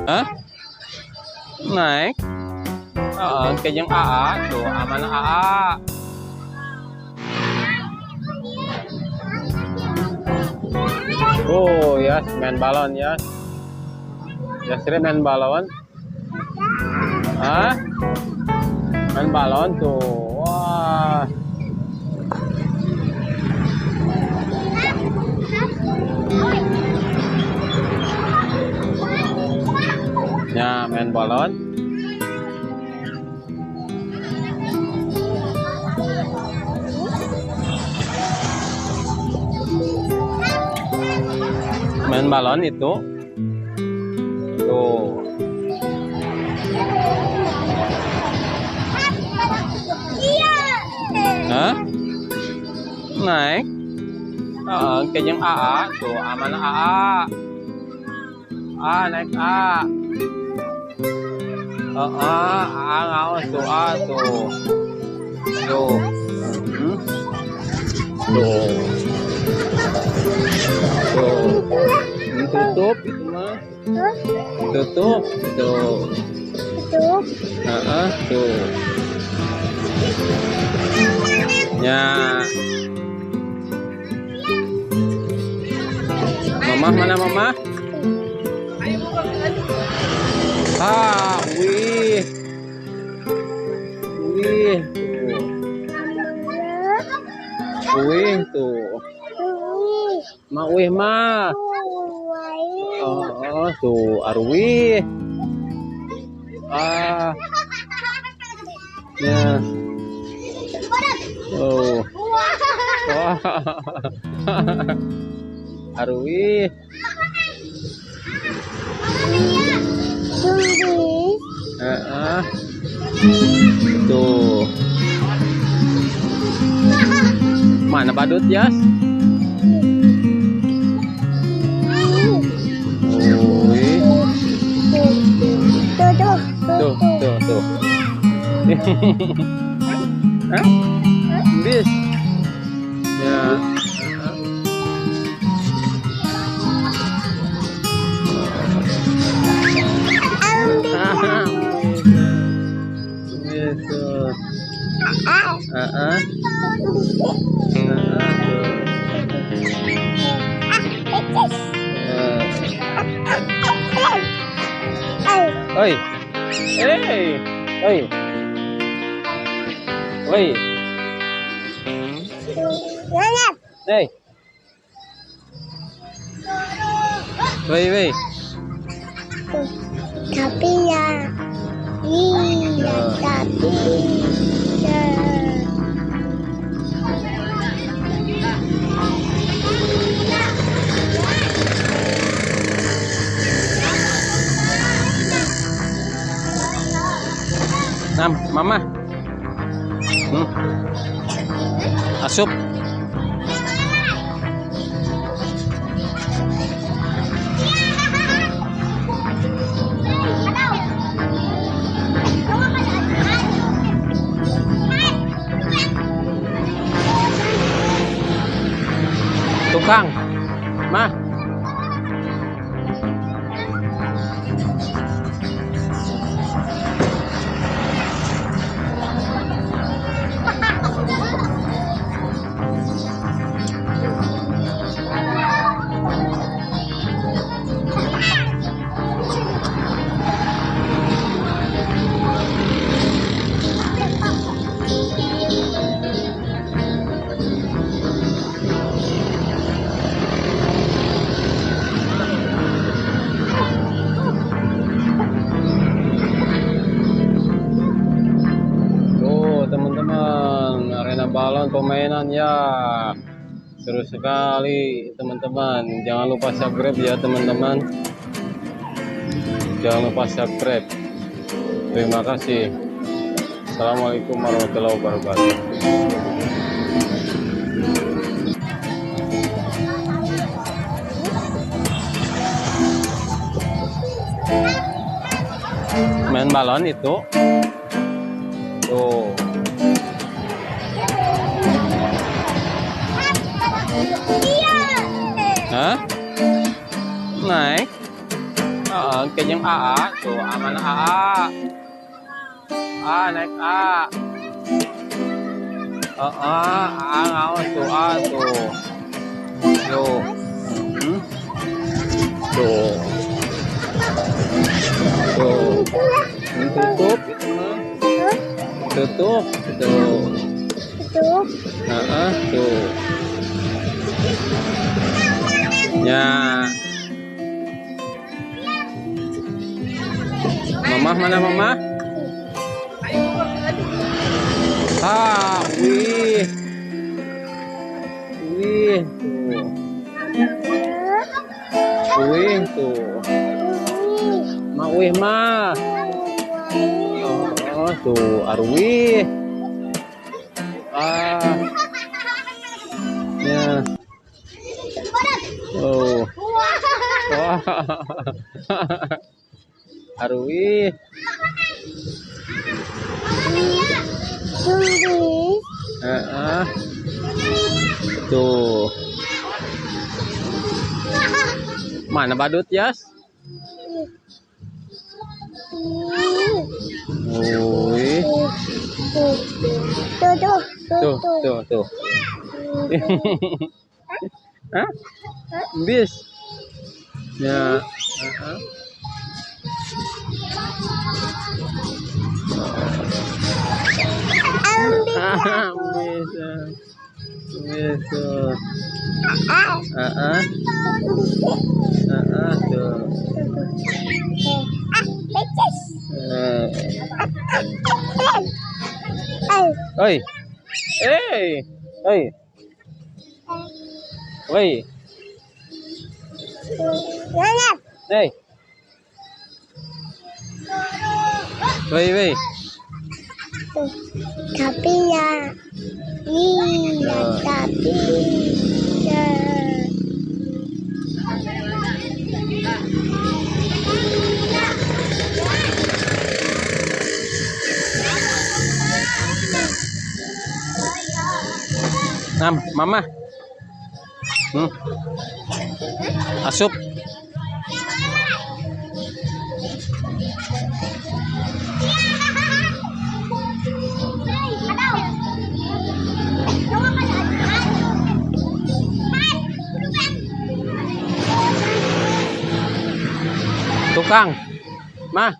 Hah? Naik? Heeh, kayang AA tuh, aman AA. Oh, ya, main balon ya. Yasri main balon. Hah? Main balon tuh. Wah. Ya, main balon. Main balon itu. Tuh. Hah? Naik? Heeh, kayang AA tuh, aman AA. A naik A. Heeh, A ngaos tuh, A tuh. Tuh. Tuh. Tuh. Tutup itu mah. Tutup tuh. Tutup. Heeh, tuh. Ya. Mama mana mama? Ah, wih. Wih, tuh. Wih tuh. Ma wih ma. Oh, tuh arwih. Ah. Ya. Oh. Wah. Arwih. Heeh. Tuh. Mana badut, Yas? Wih. Tuh, tuh, Tuh, tuh, tuh. Hah? Bis. Ya. Gitu. Heeh. Oi. Hey. Oi. Oi. Hey. Woi, woi. Tapi ya. Iya, tapi ya. Nah, mama. Asup. Tukang. Ma. Teman-teman, arena balon permainan ya seru sekali teman-teman. Jangan lupa subscribe ya teman-teman, jangan lupa subscribe. Terima kasih. Assalamualaikum warahmatullahi wabarakatuh. Main balon itu tuh. Hah? Naik? Heeh, Oke, yang A, A. Tuh, A mana A, A. A naik A. A, A, A, ngawas tuh, A tuh. Tuh. Tuh. Tuh. Tutup itu mah. Tutup, tuh. Tutup. Heeh, tuh. Ya. Mama mana mama? Ah, wih. Wih, tuh. Wih, tuh. Ma wih ma. Oh, tuh arwih. Ah. Ya. Oh. Wah. Arwih. Tuh. Mana badut, Yas? Wih. Tuh, tuh, tuh, tuh, tuh. Hah? Bis. Ya. Bis. Bis tuh. Tuh. Oi. Hey. Oi. Oi. Hey. Wei, wei. Tapi ya. Iya, tapi ya. Nah, mama. Asup. Tukang. Ma.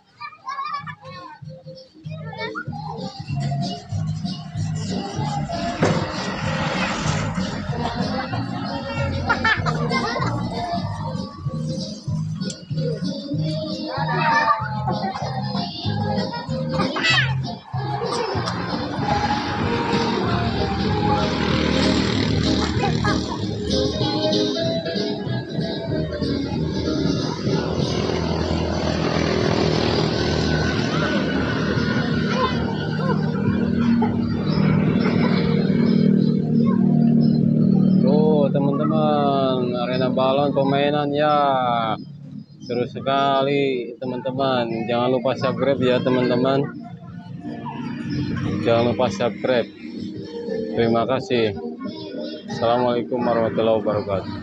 Teman-teman, arena balon permainan ya seru sekali teman-teman. Jangan lupa subscribe ya teman-teman, jangan lupa subscribe. Terima kasih. Assalamualaikum warahmatullahi wabarakatuh.